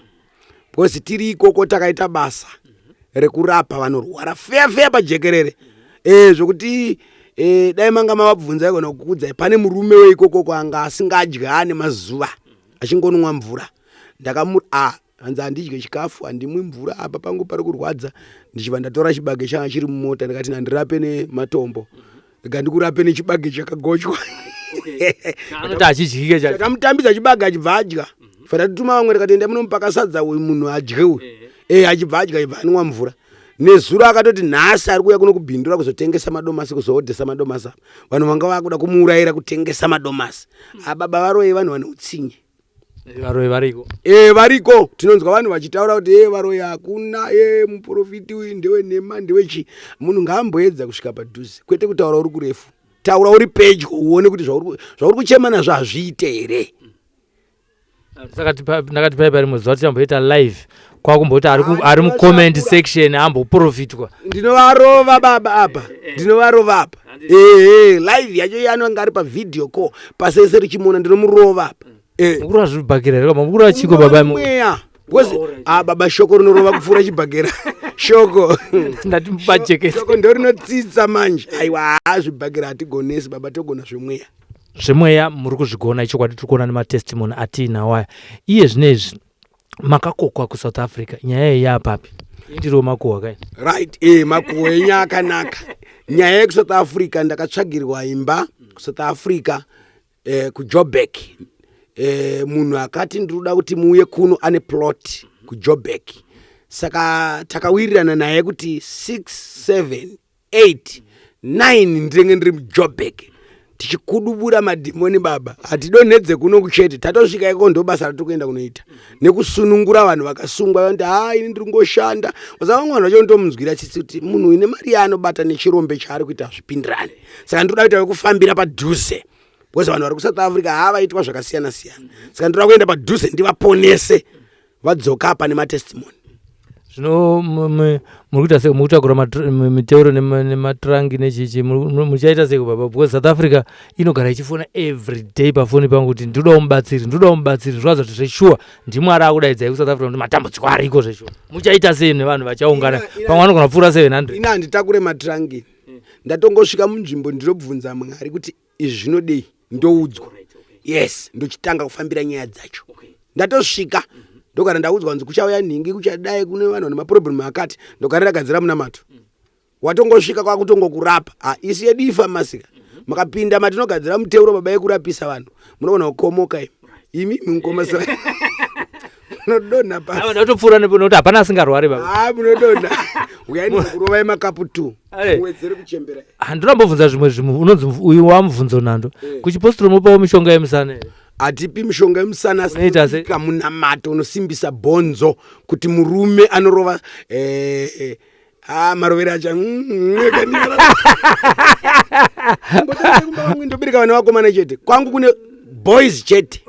Because tiri ikoko takaita basa rekurapa vanorwara feya feya pajekerere. Zvokuti dai manga mavabvunza igona kukuudzai pane murume weikokoko anga asingadyi ane mazuva achingonwa mvura. Ndakamu a hanzi handidye chikafu, handimwi mvura, apa pangu pari kurwadza. Ndichibva ndatora chibage changa chiri mumota ndikati handirape nematombo, rega ndikurape nechibage chakagochwa. Anoti achidyike chacho. Takamutambidza chibage achibva adya. Fatatuma vamwe tikati enda munomupaka sadza uyu munhu adye uyu. Achibva adya achibva anwa mvura. Nezuro akatoti nhasi ari kuuya kuno kubhindura kuzotengesa madomasi, kuzoodhesa madomasi apa. Vanhu vanga vakuda kumuurayira kutengesa madomasi. Ababa varoyi vanhu vane utsinye. Varoyi variko. Variko. Tinonzwa vanhu vachitaura kuti varoyi hakuna, muprofiti uyu ndewenhema, ndewechi. Munhu ngaamboedza kusvika padhuze, kwete kutaura uri kurefu. Taura uri pedyo uone kuti zvauri kuchema nazvo hazviite here. Saka ndakati pai rimwe zuva tichamboita live kwakumboti ari mucomment section amboprofitwa. Ndinovarova baba apa, ndinovarova apa. Live yacho iye anenge ari pavideo call pasese richimuona, ndinomurova apa. Mukurova zvibhakera here? Mukurova chiko baba? Mweya. Because baba shoko rinorova kupfuura chibhakera. Shoko. Ndati mupachekese. Shoko ndo rinotsitsa manje. Aiwa, zvibhakera hatigonesi baba, togona zvemweya. Zvemweya muri kuzvigona ichokwadi, tiri kuona nematestimony atiinawo aya. Iye zvinezvi makakokwa kuSouth Africa, nyaya iyi yapapi? Indiriwo makuhwa kai? Right, makuhwa enyu akanaka. Nyaya yekuSouth Africa, ndakatsvagirwa imba kuSouth Africa, kuJoburg. Munhu akati ndinoda kuti muuye kuno ane plot kuJoburg. Saka takawirirana naye kuti 6 7 8 9 ndinenge ndiri muJoburg tichikudubura madhimoni baba. Hatidonhedze kuno kuchete, tatosvika iko ndo basa ratiri kuenda kunoita nekusunungura vanhu vakasungwa. Vanoti ha ini ndiri kungoshanda. Saka vamwe vanhu vacho ndomunzwira tsitsi kuti munhu uyu nemari yaanobata nechirombe chaari kuita hazvipindirani. Saka ndinoda kuita vekufambira padhuze because vanhu vari kuSouth Africa havaitwa zvakasiyana siyana. Saka ndinoda kuenda padhuze ndivaponese vadzoka apa nematestimony. Zvino muri kuita sei? Muri kutakura miteuro nematrangi nechichi, muchaita sei baba? Because South Africa inogara ichifona every day pafoni pangu kuti ndinodawo mubatsiri, ndinodawo mubatsiri. Zvinoratidza kuti zveshuwa ndimwari akudaidzai kuSouth Africa kuti matambudziko ariko zveshuwa. Muchaita sei nevanhu vachaungana? Pamwe vanogona kupfuura 700. Ini handitakure matrangi. Ndatongosvika munzvimbo ndinobvunza Mwari kuti izvi zvinodei, ndoudzwa. Yes, ndochitanga kufambira nyaya dzacho. Ndatosvika ndogara ndaudzwa kunzi kuchauya nhingi, kuchadai kune vanhu vane maproblem akati, ndogara ndagadzira munamato. Watongosvika kwakutongokurapa. Isi yedu ifamasika. Makapinda matinogadzira muteuro baba yekurapisa vanhu, munogona kukomoka imi. Imi mukoma munodonha pasi. Ndatopfuura nepo nokuti hapana asingarwari baba. Munodonha. Uyai ndikurovai makapu 2. Muwedzere kuchembera. Handinombobvunza zvimwe zvimwe, unonzi uyu wamubvunzo nando. Kuchipostori mupawo mishonga yemusana here? Hatipi mishonga yemusana, asi Unoita sei? tinoita munamato unosimbisa bhonzo kuti murume anorova marovero acho ndobereka vana vakomana chete. Kwangu kune boys chete.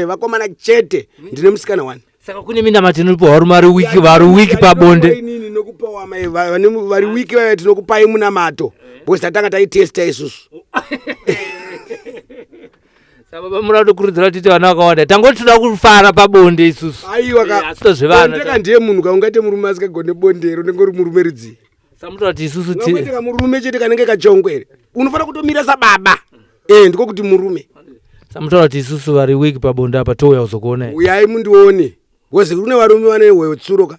Vakomana chete, ndine musikana one. Saka kune minamato inopiwa varume vari weak, vari weak pabonde. Inini nokupa wamai vari weak vaya tinokupai munamato because tatanga taitesta isusu. Saka baba munoda kutokurudzira kuti tiite vana vakawanda, tangoti toda kufara pabonde isusu. Aiwa ka. Asi tozvevana. Bonde ka ndiye munhu ka, ungaite murume asingagone bonde here? Unenge uri murume rudzii? Saka munotaura kuti isusu Ungaite kamurume chete kanenge kachongwe here? Unofanira kutomira sababa. Ndiko kuti murume. Saka munotaura kuti isusu vari weak pabonde apa touya kuzokuona here? Uyai mundione. Because kune varume vane hwetsuro ka.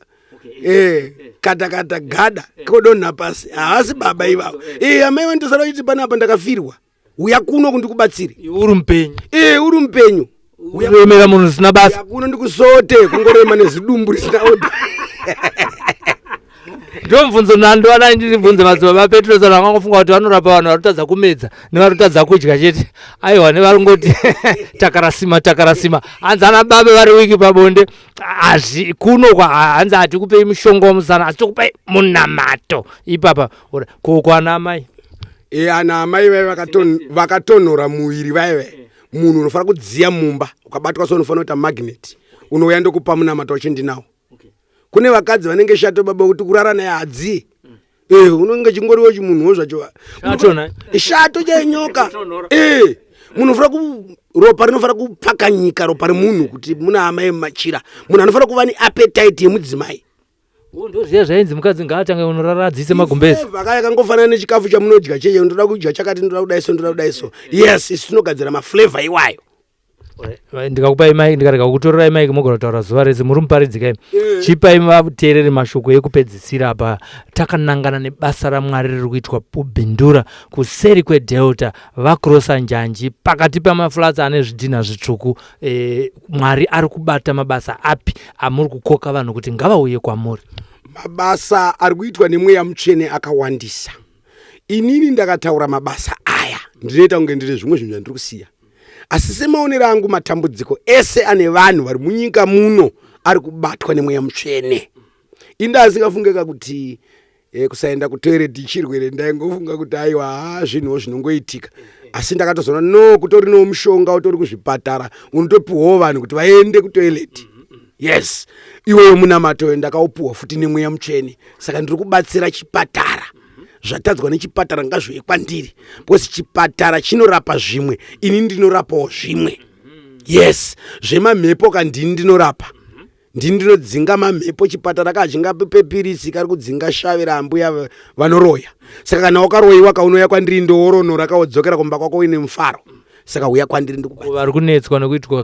Kata kata gada kodonha pasi. Havasi baba ivavo. Amai vanotosara vachiti panapa ndakafirwa. Uya kuno kundikubatsire. Iwe uri mupenyu. Uri mupenyu. Uremera munhu usina basa. Uya kuno ndikusote kungorema nezidumbu risina order. Ndo mubvunzo nando ana ndibvunze madzibaba Petro saka vangangofunga kuti vanorapa vanhu vari kutadza kumedza nevari kutadza kudya chete. Aiwa, nevari takarasima takarasima. Hanzi ana baba vari weak pabonde. Hazvi kuno kwa hanzi hatikupei mushonga wemusana asi tokupai munamato. Ipapa ko kwana amai? Ana amai vaive vakatonhora muviri vaive. Munhu unofanira kudziya mumba, ukabatwa so unofanira kuita magnet. Unouya ndokupa munamato wachindinawo. Kune vakadzi vanenge shato baba kuti kurara naye hadzii. Unenge chingoriwo chimunhuwo zvacho. Shato naye? Shato chainyoka. Munhu unofanira Ropa rinofanira kupfakanyika, ropa remunhu kuti muna amai mumachira. Munhu anofanira kuva neappetite yemudzimai. Ndozviya zvainzi mukadzi ngaatange unorara adziise magumbezi. Akaya akangofanana nechikafu chamunodya cheche, ndoda kudya chakati, ndoda kudai so, ndoda kudai so. Yes, isu tinogadzira maflavor iwayo. Ndikakupai mic, ndikarega kukutorerai mic, mogona kutaura zuva rese. Muri muparidzikai. Chipai vateereri mashoko ekupedzisira apa takanangana nebasa raMwari riri kuitwa kuBindura, kuseri kweDelta, vakrosa njanji, pakati pamaflats ane zvidhinha zvitsvuku. Mwari ari kubata mabasa api amuri kukoka vanhu kuti ngavauye kwamuri? Mabasa ari kuitwa nemweya mutsvene akawandisa. Inini ndakataura mabasa aya, ndinoita kunge ndine zvimwe zvinhu zvandiri kusiya, asi semaonero angu, matambudziko ese ane vanhu vari munyika muno ari kubatwa nemweya mutsvene. Inda asingafungeka kuti kusaenda kutoireti chirwere. Ndaingofunga kuti aiwa, ha, zvinhuwo zvinongoitika, asi ndakatozoona no, kutori nomushonga utori kuzvipatara unotopiwawo vanhu kuti vaende kutoileti. Yes, iwoyo munamato ndakaupiwa futi nemweya mutsvene. Saka ndiri kubatsira chipatara. Zvatadzwa nechipatara ngazviuye kwandiri, because chipatara chinorapa zvimwe, ini ndinorapawo zvimwe. Yes, zvemamhepo ka ndini ndinorapa, ndini ndinodzinga mamhepo. Chipatara kachingape pirisi kari kudzinga shavi raambuya vanoroya. Saka kana wakaroyiwa, kaunouya kwandiri, ndoworonora, kawodzokera kumba kwako uine mufaro. Saka uya kwandiri, ndikubatsira. Vari kunetswa nekuitwa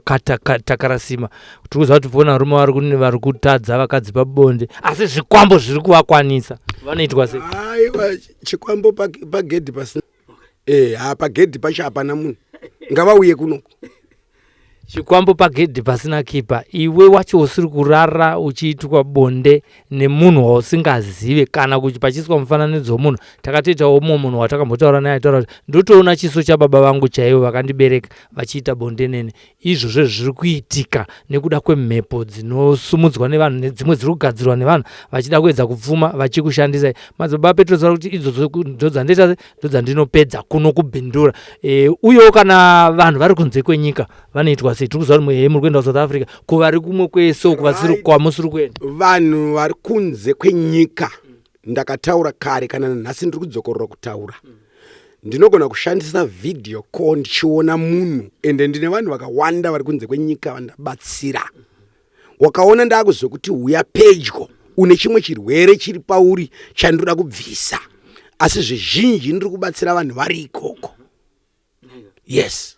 takarasima, tiri kuziva kuti pona varume vari kutadza vakadzi pabonde, asi zvikwambo zviri kuvakwanisa. Vanoitwa sei? Aiwa, chikwambo pagedhi pasina. Ha, pagedhi pacho hapana munhu, ngavauye kunoko. Chikwambo pagedhi pasina kipa. Iwe wacho usiri kurara uchiitwa bonde nemunhu wausingazive, kana kuti pachiiswa mufananidzo wemunhu. Takatoitawo mumwe munhu watakambotaura naye, aitaura kuti ndotoona chiso chababa vangu chaivo vakandibereka vachiita bonde neni. Izvozvo zviri kuitika nekuda kwemhepo dzinosumudzwa nevanhu nedzimwe dziri kugadzirwa nevanhu vachida kuedza kupfuma vachikushandisai. Madzibaba Petros vari kuti idzodzo ndodzandoita, ndodzandinopedza kuno kuBindura. Uyewo kana vanhu vari kunze kwenyika vanoitwa sei? Tiri kuziva kuti muri kuenda kuSouth Africa. Kuvari kumwe kwese uku vasiri kwamusiri kuenda? Vanhu vari kunze kwenyika, ndakataura kare, kana nanhasi ndiri kudzokorora kutaura, ndinogona kushandisa video call ndichiona munhu. Ende ndine vanhu vakawanda vari kunze kwenyika vandabatsira. Wakaona ndakuzokuti uya pedyo, une chimwe chirwere chiri pauri chandoda kubvisa, asi zvizhinji ndiri kubatsira vanhu vari ikoko. Yes.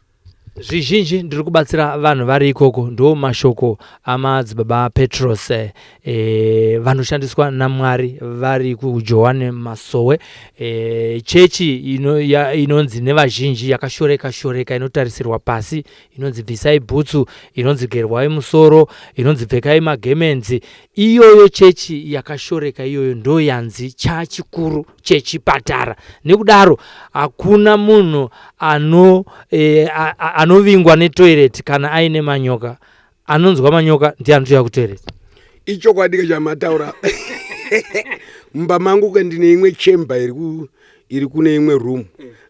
Zvizhinji ndiri kubatsira vanhu vari ikoko. Ndo mashoko amadzibaba Petros, vanoshandiswa naMwari vari kuJohane Masowe, chechi inonzi nevazhinji yakashoreka shoreka, inotarisirwa pasi, inonzi bvisai bhutsu, inonzi gerwai musoro, inonzi pfekai magemenzi. Iyoyo chechi yakashoreka iyoyo ndo yanzi chachikuru chechipatara. Nekudaro hakuna munhu anovingwa netoilet kana aine manyoka. Anonzwa manyoka ndiye anotouya kutoilet. Ichokwadi chamataura. Mumba mangu ke ndine imwe chamber iri kune imwe room,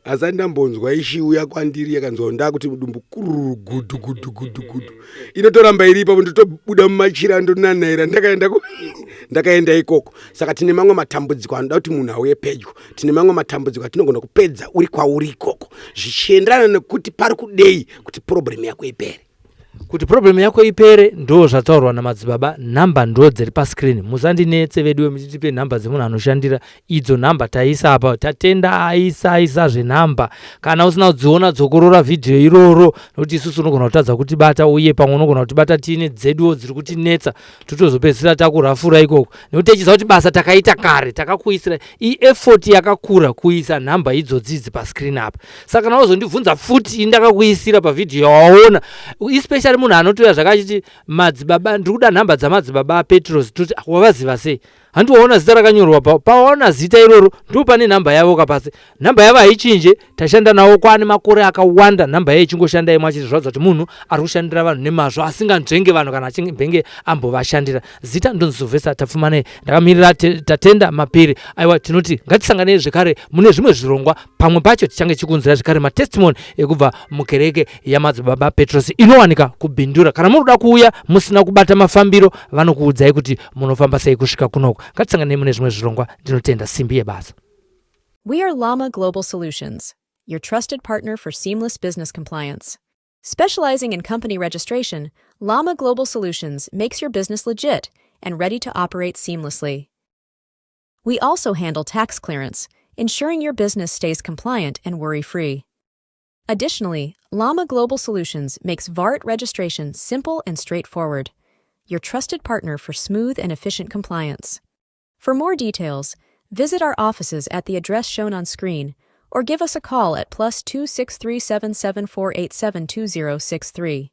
asi andambonzwa ichiuya kwandiri. Yakanzwa ndakuti mudumbu kururu, gudu gudu gudu gudu, inotoramba iri ipapo. Ndotobuda mumachira, ndonanaira, ndakaenda ikoko. Saka tine mamwe matambudziko anoda kuti munhu auye pedyo. Tine mamwe matambudziko atinogona kupedza uri kwauri ikoko, zvichienderana nekuti pari kudei kuti problem yako ipere. Kuti problem yako ipere, ndo zvataurwa namadzibaba. Nhamba ndo dziri pascreen. Musandinetse veduwe muchitipe nhamba dzemunhu anoshandira. Idzo nhamba taisa apa. Tatenda aisa aisa zvenhamba. Kana usina kudziona, dzokorora vhidhiyo iroro, nokuti isusu unogona kutadza kutibata, uye pamwe unogona kutibata tiine dzeduwo dziri kutinetsa, totozopedzisira takurafura ikoko, nekuti tichiziva kuti basa takaita kare, takakuisira ieffort yakakura kuisa nhamba idzodzi idzi pascreen apa. Saka kana wazondibvunza futi, indakakuisira pavhidhiyo yawaona, especially munhu anotouya zvakachiti, "Madzibaba, ndiri kuda nhamba dzamadzibaba aPetros," toti, "Ah, wavaziva sei? Handi waona zita rakanyorwa pawaona zita iroro, ndo pane nhamba yavo kapasi. Nhamba yavo haichinje. Tashanda navo kwaane makore akawanda, nhamba yayo ichingoshanda imwe achiti zviratidza kuti munhu ari kushandira vanhu nemazvo, asinganzvenge vanhu kana achimbenge ambovashandira. Zita ndonzi Sylvester Tapfumanei, ndakamirira Tatenda Mapiri. Aiwa, tinoti ngatisanganei zvekare mune zvimwe zvirongwa. Pamwe pacho tichange tichikunzira zvekare matestimony ekubva mukereke yamadzibaba Petros inowanika kuBindura. Kana muri kuda kuuya musina kubata mafambiro, vanokuudzai kuti munofamba sei kusvika kunoko. Ngatisanganei mune zvimwe zvirongwa. Ndinotenda, simbi yebasa. We are Llama Global Solutions, your trusted partner for seamless business compliance. Specializing in company registration, Llama Global Solutions makes your business legit and ready to operate seamlessly. We also handle tax clearance, ensuring your business stays compliant and worry free. Additionally, Llama Global Solutions makes VART registration simple and straightforward, your trusted partner for smooth and efficient compliance. For more details, visit our offices at the address shown on screen or give us a call at +263 774872063.